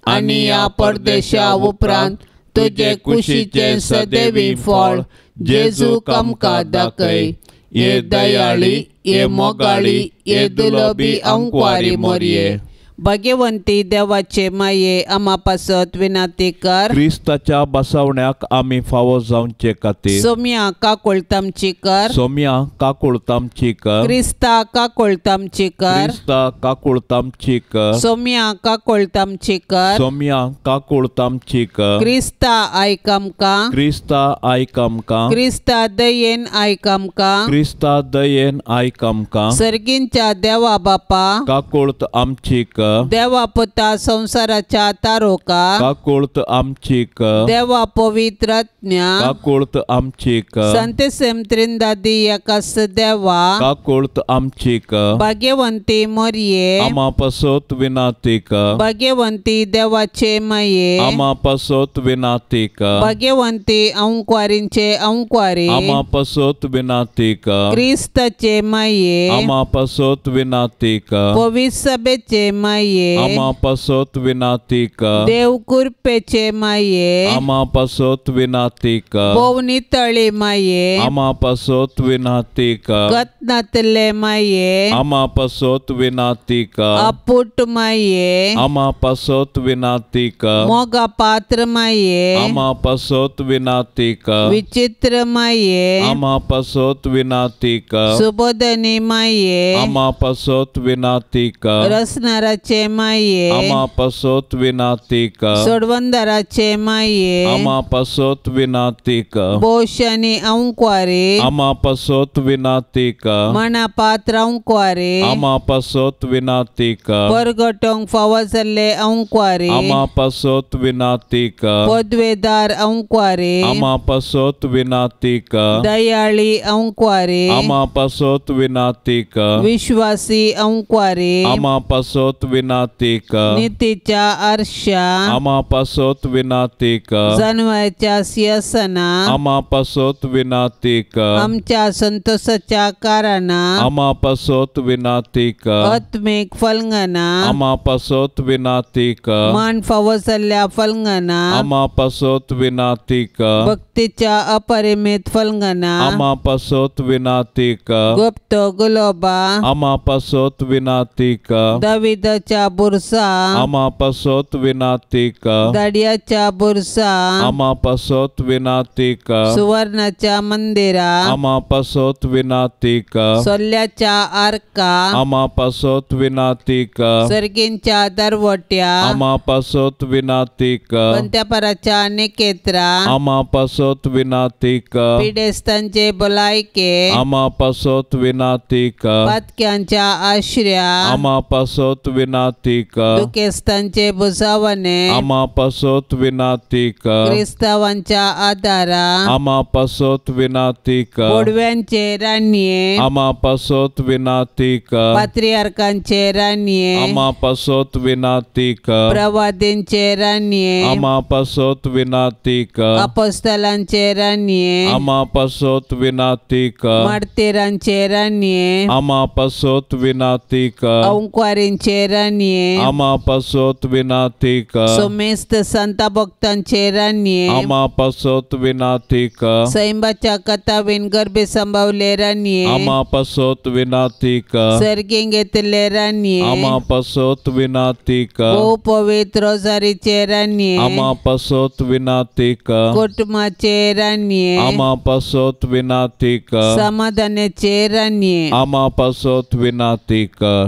आनी ह्या परदेशा उपरांत तुजे कुशीचें सदैवी फळ जेजू आमकां दाखय। ये दयाळी, ये मोगाळी, ये दुलबी अंकवारी मोरये। भाग्यवंती देवाचे माये आमा पासत विनंती कर। क्रिस्ताच्या बसवण्याक आमी फावो जावचे खातीर सोम्या काकुळतामची कर। सोम्या काकुळतामची कर। क्रिस्ता काकुळतामची कर। क्रिस्ता काकुळतामची कर। सोम्या काकुळतामची कर। सोम्या काकुळतामची कर। क्रिस्ता आयक आमकां। क्रिस्ता आयक आमकां। क्रिस्ता दयेन आयक आमकां। क्रिस्ता दयेन आयक आमकां। सर्गींच्या देवा बापा काकुळत आमची कर। देवा पुता संसाराच्या तारोका काकुळत आमची कर। देवा पवित्र आत्म्या काकुळत आमची कर। संतेसेम त्रिंदादी एकास देवा काकुळत आमची कर। भाग्यवंती मोरये आमा पासत विनंती कर। भाग्यवंती देवाचे माये आमा पासत विनंती कर। भाग्यवंती अंकवारींचे अंकवारी आमा पासत विनंती कर। क्रिस्ताचे माये आमा पासत विनंती कर। पवित्र सभेचे माये माये आमा पासत विनाती कर देव कृपेचे माये आमा पासत विनाती कर भोव नितळी माये आमा पासत विनाती कर गतनातले माये आमा पासत विनाती कर अपुट माये आमा पासत विनाती कर मोगा पात्र माये आमा पासत विनाती कर विचित्र माये आमा पासत विनाती कर सुबोधनी माये आमा पासत विनाती कर रसनाराचे माये आमा पासत विनाती कर सोडवंदराचे माये आमा पासत विनाती कर बोशनी अंक्वारे आमा पासत विनाती कर मना पात्र अंक्वारे आमा पासत विनाती कर परगटोंक फावो जाल्ले अंक्वारे आमा पासत विनाती कर पदवेदार अंक्वारे आमा पासत विनाती कर दयाळी अंक्वारे आमा पासत विनाती कर विश्वासी अंक्वारे आमा पासत विनाती कर नितीच्या आरशा आमा पासत विनाती कर जनवाच्या सिंहासना आमा पासत विनाती कर आमच्या संतोषाच्या कारणां आमा पासत विनाती कर आत्मीक फलंगना आमा पासत विनाती कर मान फावो जाल्ल्या फलंगना आमा पासत विनाती कर भक्तीच्या अपरिमित फलंगना आमा पासत विनाती कर गुप्त गुलोबा आमा पासत विनाती कर दाविदाच्या बुरसा आमा पासत विनाती कर दाडियाच्या बुरसा आमा पासत विनाती कर सुवर्णाच्या मंदिरा आमा पासत विनाती कर सोल्ल्याच्या आरका आमा पासत विनाती कर सर्गींच्या दरवट्या आमा पासत विनाती कर पंत्यापराच्या निकेत्रा आमा पासत विनाती कर पिडेस्तांचे भलायके आमा पासत विनाती कर पातक्यांच्या आश्र्या आमा पासत विनाती कर दुखेस्तांचे बुजावणे आमा पासत विनाती कर क्रिस्तावांच्या आदारा आमा पासत विनाती कर बोडव्यांचे राणये आमा पासत विनाती कर पात्रियार्कांचे राणये आमा पासत विनाती कर प्रवादींचे राणये आमा पासत विनाती कर अपोस्तलांचे राणये आमा पासत विनाती कर मार्तीरांचे राणये आमा पासत विनाती कर अंक्वारींचे राणये आमा पासत विनाती कर सोमेस्त संता भक्तांचे राणये आमा पासत विनाती कर सैंबाच्या कथावीन गर्भे संभावले राणये आमा पासत विनाती कर सर्गींग घेतले राणये आमा पासत विनाती कर भोव पवित्र रोजारीचे राणये आमा पासत विनाती कर कुटुंबाचे राणये आमा पासत विनाती कर समाधानाचे राणये आमा पासत विनाती कर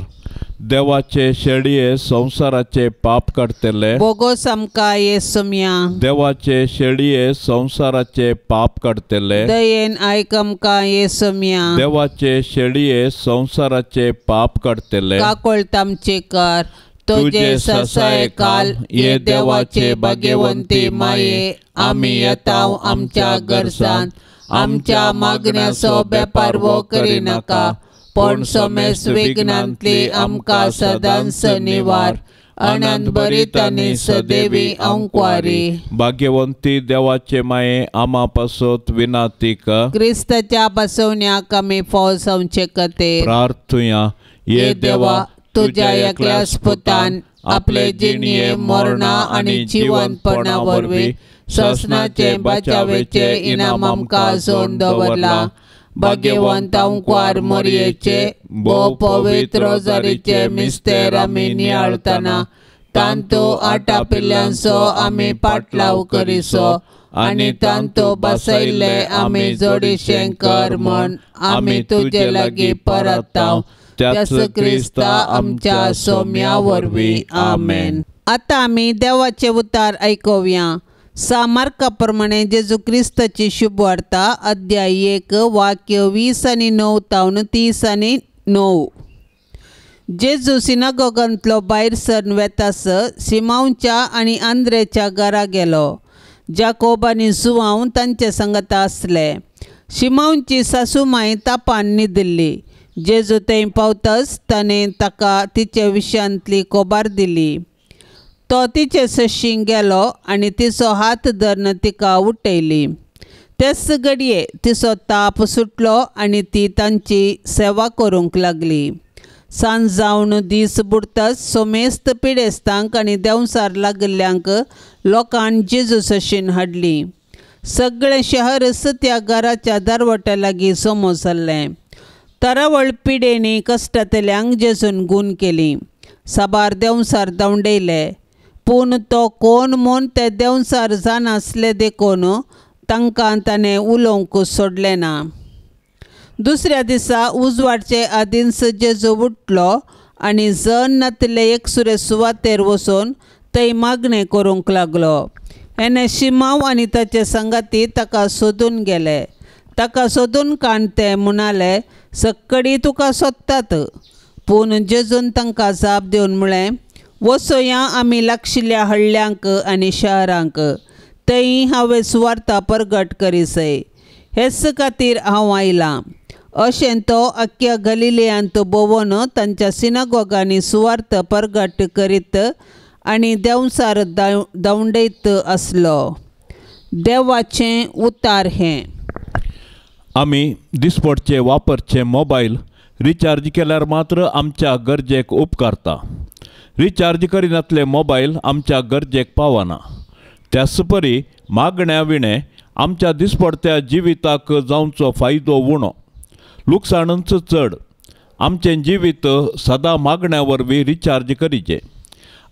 देवाचे शेळये संवसाराचे पाप काडटले बोगोस आमकां येसुम्या देवाचे शेळये संवसाराचे पाप काडटले दयेन आयक आमकां येसुम्या देवाचे शेळये संवसाराचे पाप काडटले काकोळत आमचे कर तुझे ससाय काल ये देवाचे भाग्यवंती माये आमी येताव आमच्या गरजान आमच्या मागण्याचो बेपारवो करिनाका पण समेस विघ्नांतली आमकां सदांच निवार आनंद भरीत आनी सदेवी अंक्वारी भाग्यवंती देवाचे माये आमा पासत विनाती कर क्रिस्ताच्या बसवण्याक आमी फाव जावचे खातीर प्रार्थुया ये देवा तुझ्या एकल्याच पुतान आपले जिणये मरणा आनी जिवंतपणा वरवीं ससनाचे बचावेचे इनाम आमकां जोडून दवरला भाग्यवंत अंक्वार मोरयेचे भोव पवित्र रोजारीचे मिस्तेर आमी नियाळतना तांतू आटापिल्ल्यांचो आमी पाटलाव करिसो आनी तांतू बसयल्ले आमी जोडीशें कर म्हण आमी तुजे लागीं परताव त्याच क्रिस्ता आमच्या सोम्या वरवीं आमेन. आतां आमी देवाचे उतार आयकुया. सा मार्का प्रमाणे जेजू क्रिस्ताची शुभवार्ता अध्याय 1 वाक्य 20 आनी 9 तावन 30 आनी 9. जेजू सिनागोगांतलो भायर सरन वेतास सिमांवच्या आनी आंद्रेच्या घरा गेलो. जाकोब आनी जुवांव तांचे संगता आसले. शिमांवची सासूमाय तापान न्हिदिल्ली. जेजू थंय पावताच ताणें ताका तिचे विशयांतली खबर दिली. तो तिचे सशीं गेलो आनी तिचो हात धरून तिका उठयली. तेच घडये तिचो ताप सुटलो आनी ती तांची सेवा करूंक लागली. सांज जावन दीस बुडताच सोमेस्त पिडेस्तांक आनी देंवसार लागिल्ल्यांक लोकान जेजू सशीन हाडली. सगळें शहरच त्या घराच्या दरवट्या लागीं जमो जाल्लें. तरावळ पिडेनी कश्टांतल्यांक जेजून गूण केली. साबार देंवसार धांवडयले, पूण तो कोण म्हूण ते देंवसार जाणासले देखून तांकां ताणें उलोवंक सोडलें ना. दुसऱ्या दिसा उजवाडचे आदींच जेजू उठलो आनी जण नातिल्ले एकसुरे सुवातेर वचून थंय मागणें करूंक लागलो. हेणे शिमांव आनी ताचे संगाती ताका सोदून गेले. ताका सोदून काण ते म्हणाले, सक्कडी तुका सोदतात. पूण जेजून तांकां जाप दिवन म्हळें, वचोया आमी लागशिल्ल्या हळ्ळ्यांक आनी शहरांक, थंय हांवें सुवार्ता परगट करीसय, हेच खातीर हांव आयलां. अशें तो अख्ख्या गलिलियांत भोंवन तांच्या सिनागोगांनी सुवार्थ परगट करीत आनी देंवसार धांवडयत आसलो. देवाचें उतार हें. आमी दिसपडचे वापरचे मोबायल रिचार्ज केल्यार मात्र आमच्या गरजेक उपकारता. रिचार्ज करिनातले मोबायल आमच्या गरजेक पावना. त्याच परी मागण्या विणें आमच्या दिसपडत्या जिविताक जावचो फायदो उणो, लुकसाणूच चड. आमचें जिवीत सदां मागण्या वरवीं रिचार्ज करीचें.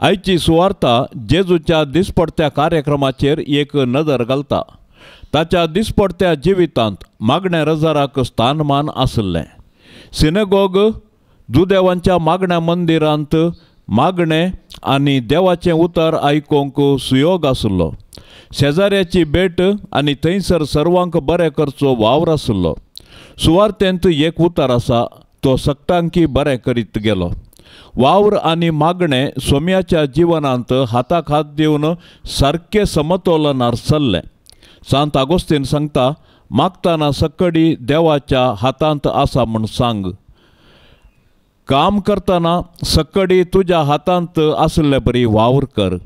आयची सुवार्ता जेजूच्या दिसपडत्या कार्यक्रमाचेर एक नदर घालता. ताच्या दिसपडत्या जिवितांत मागण्या रजाराक स्थानमान आशिल्लें. सिनेगोग जुदेवांच्या मागण्या मंदिरांत मागणें आनी देवाचें उतर आयकूंक सुयोग आशिल्लो. शेजाऱ्याची भेट आनी थंयसर सर्वांक बरें करचो वावर आशिल्लो. सुवार्तेंत एक उतर आसा, तो सक्तांकी बरें करीत गेलो. वावर आनी मागणें सोम्याच्या जिवनांत हाताक हात दिवन सारकें समतोलनार चल्लें. सांत आगोस्तीन सांगता, मागतना सक्कडी देवाच्या हातांत आसा म्हूण सांग. काम करतना सक्कडी तुज्या हातांत आशिल्ले बरी वावर कर.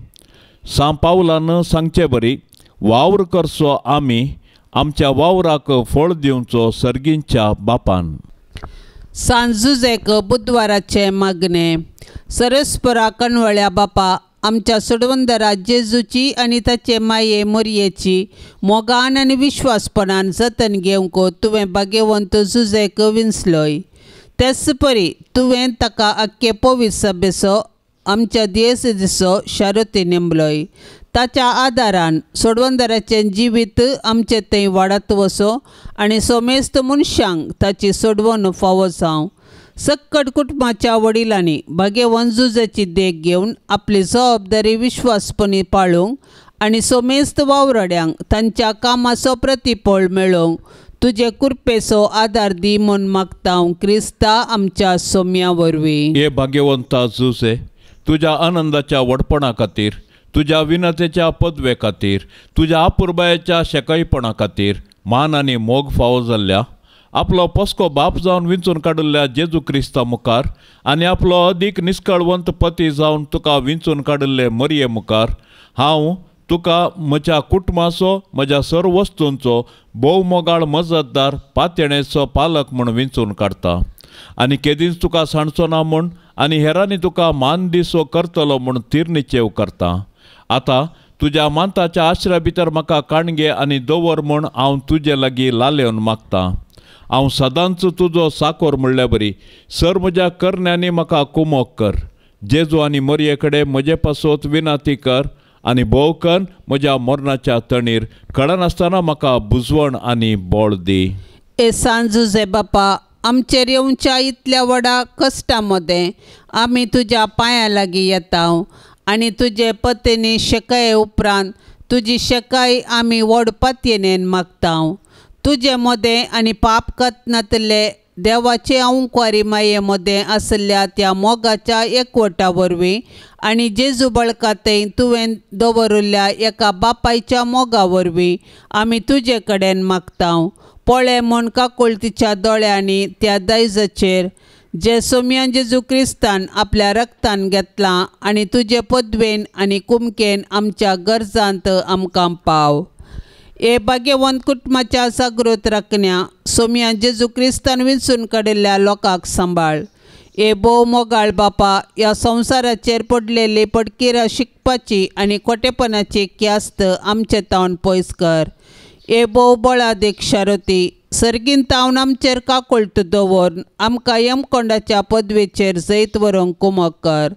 सांत पावलान सांगचे बरी वावर करचो आमी आमच्या वावराक फळ दिवचो सर्गींच्या बापान. सांजुजेक बुधवाराचें मागणें. सरस्परा कणवळ्या बापा, आमच्या सोडवंदरा जेजूची आनी ताचे माये मोरयेची मोगान आनी विश्वासपणान जतन घेवंक तुवें भाग्यवंत जुजेक विंचलोय. तेच परी तुवें ताका आख्खे पवित्र सभेचो आमच्या दियेसेचो शारती नेमलोय. ताच्या आदारान सोडवंदराचें जिवीत आमचें थंय वाडत वचो आनी सोमेस्त मनशांक ताची सोडवण फावो जावं. सक्कड कुटुंबाच्या वडिलांनी भाग्यवंत जुजेची देख घेवन आपली जबाबदारी विश्वासपणी पाळूंक आनी सोमेस्त वावराड्यांक तांच्या कामाचो प्रतिफळ मेळोवंक तुजे कृपेचो आदार दी म्हूण मागता हांव क्रिस्ता आमच्या सोम्या वरवीं. हे भाग्यवंता जुजे, तुज्या आनंदाच्या व्हडपणा खातीर, तुज्या विनतेच्या पदवे खातीर, तुज्या अपुरबायेच्या शेकायपणा खातीर मान आनी मोग फावो जाल्ल्या आपलो पस्को बाप जावन विंचून काडिल्ल्या जेजू क्रिस्ता मुखार आनी आपलो अदीक निस्कळवंत पती जावन तुका विंचून काडिल्ले मरये मुखार हांव तुका म्हज्या कुटुंबाचो, म्हज्या सर्व वस्तूंचो भोवमोगाळ मजतदार पातयेणेचो पालक म्हूण विंचून काडटा आनी केदींच तुका सांडचो ना म्हूण आनी हेरांनी तुका मान दिसो करतलो म्हूण तिरनिचेव करता. आतां तुज्या मानताच्या आश्रया भितर म्हाका काणगे आनी दवर म्हूण हांव तुजे लागीं लालेवन मागता. हांव सदांच तुजो साकोर म्हणल्या बरी सर म्हज्या करण्यांनी म्हाका कुमोक कर. जेजू आनी मरये कडेन म्हजे पासत विनाती कर आनी भोवकन म्हज्या मरणाच्या तणीर कळनासतना म्हाका बुजवण आनी बळ दी. ए सांजुजे बापा, आमचेर येवच्या इतल्या व्हडा कश्टा मदें आमी तुज्या पांयां लागीं येता आनी तुजे पतीनी शेकाये उपरांत तुजी शेकाय आमी व्हड पातयेन मागता. तुजे मदें आनी पाप कतनातले देवाचे अंकुरी माये मदें आशिल्ल्या त्या मोगाच्या एकवटा वरवीं आनी जेजू बळकातय तुवें दवरिल्ल्या एका बापायच्या मोगा वरवीं आमी तुजे कडेन मागता. पळय म्हूण काकुळतीच्या दोळ्यांनी त्या दायजाचेर जे सोम्या जेजू क्रिस्तान आपल्या रक्तान घेतलां आनी तुजे पदवेन आनी कुमकेन आमच्या गरजांत आमकां पाव. हे भाग्यवंत कुटुंबाच्या जागृत राखण्या सोम्या जेजू क्रिस्तान विंचून काडिल्ल्या लोकांक सांबाळ. हे भोव मोगाळ बापा ह्या संवसाराचेर पडलेली पडकिरां शिकपाची आनी खोटेपणाची क्यास्त आमचे तावन पयस कर. हे भोव बळादीक शारती सर्गीन तावन आमचेर काकुळट दवरून आमकां यमकोंडाच्या पदवेचेर जैत व्हरूंक कुमक कर.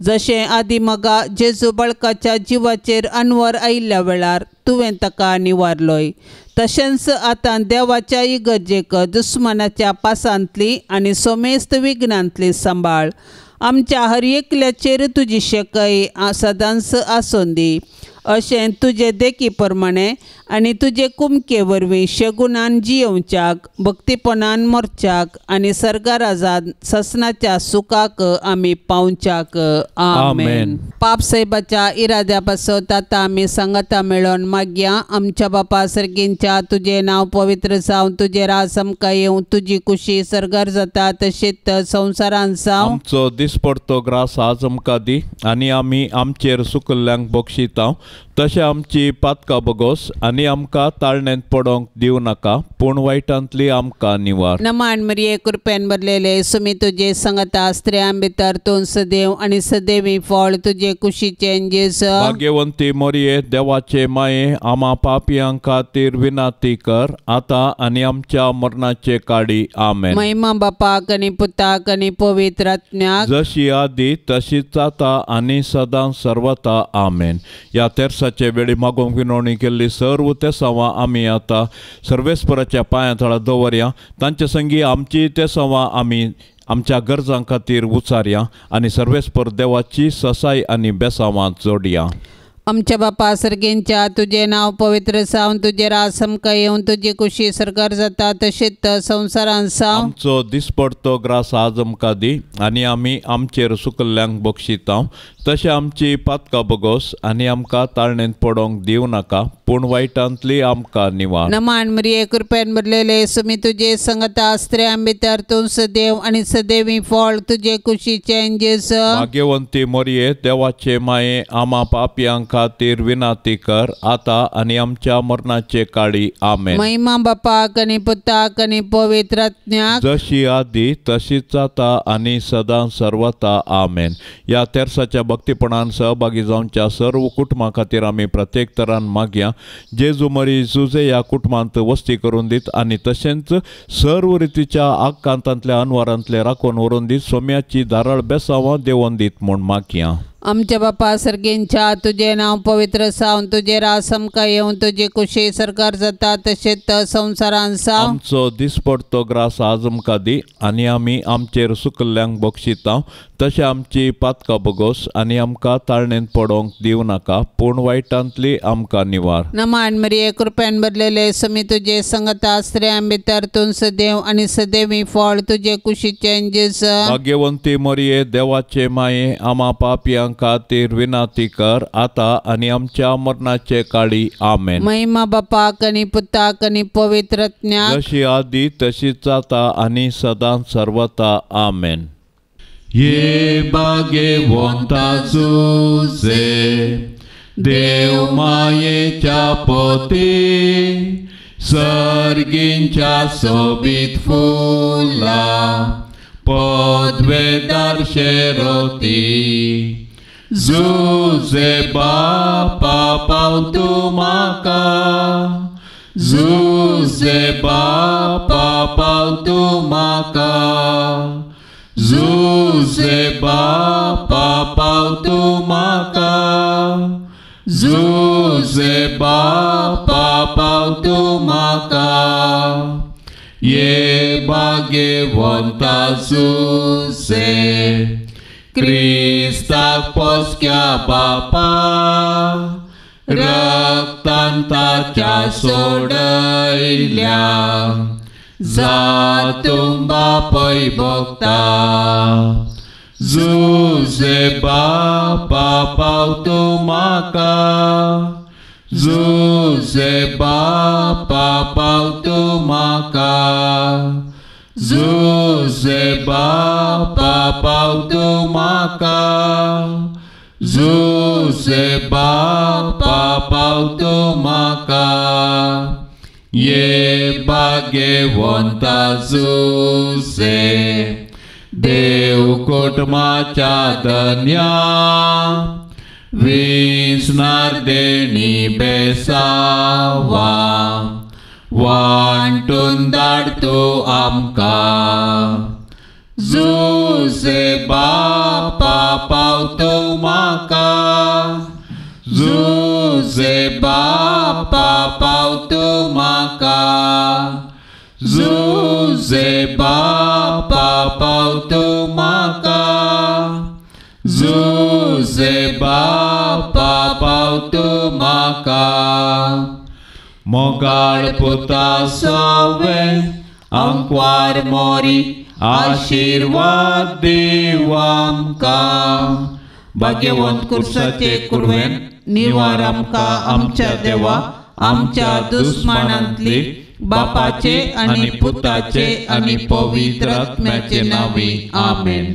जशें आदी मगा जेजू बाळकाच्या जिवाचेर अनवर आयिल्ल्या वेळार तुवें ताका निवारलोय तशेंच आतां देवाच्या इगर्जेक दुस्मानाच्या पासांतली आनी सोमेस्त विघ्नांतली सांबाळ. आमच्या हर एकल्याचेर तुजी शेकय सदांच आसूं दी. अशें तुजे देखी प्रमाणे आनी तुजे कुमके वरवीं शेगुणान जियोवच्याक भक्तीपणान मरच्याक आनी सर्गाराजान ससनाच्या सुखाक आमी पावच्याक. आमेन. पाप साहेबाच्या इराद्या पासत आतां आमी सांगाता मेळोन मागया. आमच्या बापा सर्गींच्या तुजें नांव पवित्र जावं, तुजें राज आमकां येवं, तुजी कुशी सर्गार जाता तशीच संवसारान जावं. आमचो दिसपडतो ग्रास आज आमकां दी आनी आमी आमचेर सुकल्ल्यांक बक्षिता तशें आमची पातकां बगोस आनी आमकां ताळण्यांत पडोंक दिवं नाका पूण वायटांतली आमकां निवार. नमान मरिये कृपेन भरलेले सुमी तुजे संगता स्त्रियां भितर तूं सदैव आनी सदैवी फळ तुजे कुशीचें जेजू. भाग्यवंती मरिये देवाचे माये आमा पापयां खातीर विनाती कर आतां आनी आमच्या मरणाचे काडी. आमेन. महिमा बापाक आनी पुताक आनी पवित्र आत्म्याक जशी आदी तशीच आतां आनी सदां सर्वता. आमेन. ह्या तेरसाचे वेळी मागोवंक विनवणी केल्ली सर्व तेसांवां आमी आतां सर्वेस्पराच्या पांयां थळा दवरया. तांचे संगी आमची तेसांवां आमी आमच्या गरजां खातीर उचारया आनी सर्वेस्पर देवाची ससाय आनी बेसांवां जोडया. आमच्या बापा सर्गींच्या तुजें नांव पवित्र जावं, तुजें राज आमकां येवं, तुजी कुशी सर्गार जाता तशीच संवसारान जावं. आमचो दिसपडतो ग्रास आज आमकां दी आनी आमी आमचेर सुकल्ल्यांक बक्षिता तशें आमची पातकां बगोस आनी आमकां ताळण्यांत पडोंक दिवं नाका पूण वायटांतली आमकां निवार. नमान मरिये कृपेन भरलेले सुमी तुजे संगता स्त्रियां भितर तूं सदैव आनी सदैवी फळ तुजे कुशीचें जेजू. भाग्यवंती मरिये देवाचे माये आमा पापयां खातीर विनाती कर आतां आनी आमच्या मरणाचे काळी. आमेन. महिमा बापाक आनी पुताक आनी पवित्र आत्म्याक जशी आदी तशीच आतां आनी सदां सर्वता. आमेन. ह्या तेरसाच्या भक्तीपणान सहभागी जावच्या सर्व कुटुंबां खातीर आमी प्रत्येक तरान मागया. जेजू मरी जुजे ह्या कुटुंबांत वस्ती करून दीत आनी तशेंच सर्व रितीच्या आकांतांतल्या अनवारांतले राखून व्हरून दीत सोम्याची धाराळ बेसांवां देंवोवन दीत म्हूण मागया. आमच्या बापा सर्गींच्या तुजें नांव पवित्र जावं, तुजें राज आमकां येवं, तुजी कुशी सर्गार जाता तशीच संवसारान जावं. आमचो दिसपडतो ग्रास आज आमकां दी आनी आमी आमचेर सुकल्ल्यांक बक्षिता तशें आमची पातकां बगोस आनी आमकां ताळण्यांत पडोंक दिवं नाका पूण वायटांतली आमकां निवार. नमान मरिये कृपेन भरलेले सुमी तुजे संगता स्त्रियां भितर तूं सदैव आनी सदैवी फळ तुजे कुशीचें जेजू. भाग्यवंती मरिये देवाचे माये आमा पापयां खातीर विनाती कर आतां आनी आमच्या मरणाचे काळी. आमेन. महिमा बापाक आनी पुताक आनी पवित्र आत्म्याक जशी आदी तशीच आतां आनी सदां सर्वता. आमेन. ये भाग्यवंता जुजे देव मायेच्या पोती सर्गींच्या सोबीत फुला पदवेदार शेरोती जुजे बापा पाव तूं म्हाका जुजे बापा पाव तूं म्हाका जुजे बापा पाव तूं म्हाका जुजे बापा पाव तूं म्हाका. ये भाग्यवंता जुजे क्रिस्ताक पोसक्या बापा रक्तान ताच्या सोडयल्या जातूं बापय भोगता. जुजे बापा पाव तूं म्हाका जुजे बापा पाव तूं म्हाका जुजे बापा पाव तूं म्हाका जुजे बापा पाव तूं म्हाका. ये भाग्यवंता जुजे देव कुटुंबाच्या धन्या विसनार देणी बेसावा वांटून धाड तूं आमकां. जुजे बापा पावतो म्हाका, जुजे बापा पावतो म्हाका, जुजे बापा पावतो म्हाका, जुजे बापा पावतो म्हाका. मोगाळ पुता सवे आंकवार मोरी आशिर्वाद दीव आमकां. भाग्यवंत कुर्साचे कुरवेन निवार आमकां आमच्या देवा आमच्या दुस्मानांतली बापाचे आनी पुताचे आनी पवित्र आत्म्याचे नांवी. आमेन.